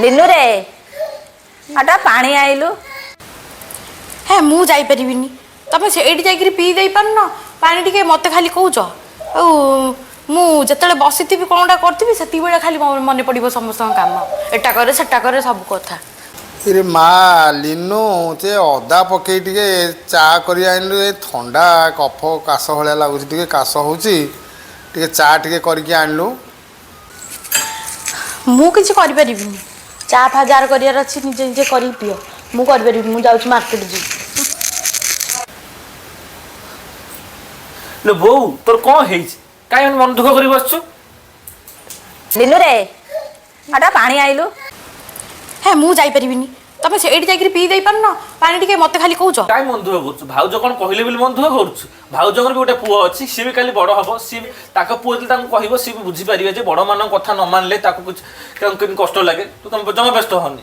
ଲିନୁରେ, ଆଟା ପାଣି ଆଇଲୁ। ହେ, ମୁଁ ଯାଇପାରିବିନି। ତମେ ସେଇଠି ଯାଇକିରି ପିଇ ଦେଇପାରୁନ ପାଣି ଟିକେ, ମୋତେ ଖାଲି କହୁଛ। ଆଉ ମୁଁ ଯେତେବେଳେ ବସିଥିବି, କ'ଣଟା କରୁଥିବି, ସେତିକିବେଳେ ଖାଲି ମନେ ପଡ଼ିବ ସମସ୍ତଙ୍କ କାମ, ଏଟା କରେ, ସେଟା କରେ, ସବୁ କଥା। ଇରେ ମା ଲିନୁ, ସେ ଅଦା ପକେଇ ଟିକେ ଚା କରି ଆଣିଲୁ। ଏ ଥଣ୍ଡା କଫ କାଶ ଭଳିଆ ଲାଗୁଛି, ଟିକେ କାଶ ହେଉଛି, ଟିକେ ଚା ଟିକେ କରିକି ଆଣିଲୁ। ମୁଁ କିଛି କରିପାରିବିନି। ଚା ଫା ଯାହାର କରିବାର ଅଛି, ନିଜେ ନିଜେ କରିକି ପିଅ। ମୁଁ କରିପାରିବିନି। ମୁଁ ଯାଉଛି ମାର୍କେଟ ଯିବି। ଲୋ ବୋଉ, ତୋର କ'ଣ ହେଇଛି? କାହିଁ ମନ ଦୁଃଖ କରି ବସିଛୁ? ଲିନୁରେ, ଆଟା ପାଣି ଆଇଲୁ। ହେ, ମୁଁ ଯାଇପାରିବିନି। ତମେ ସେଇଠି ଯାଇକିରି ପିଇ ଦେଇପାରୁନ ପାଣି ଟିକେ, ମୋତେ ଖାଲି କହୁଛ। କାଇଁ ମନ ଦୁଃଖ କରୁଛୁ? ଭାଉଜ କ'ଣ କହିଲେ ବୋଲି ମନ ଦୁଃଖ କରୁଛୁ? ଭାଉଜଙ୍କର ବି ଗୋଟେ ପୁଅ ଅଛି। ସିଏ ବି କାଲି ବଡ଼ ହବ। ସିଏ ବି ତାଙ୍କ ପୁଅ ଯେତେବେଳେ ତାଙ୍କୁ କହିବ, ସିଏ ବି ବୁଝିପାରିବେ ଯେ ବଡ଼ମାନଙ୍କ କଥା ନ ମାନିଲେ ତାକୁ କିଛି, ତାଙ୍କୁ କେମିତି କଷ୍ଟ ଲାଗେ। ତୁ ତମେ ଜମା ବ୍ୟସ୍ତ ହନି।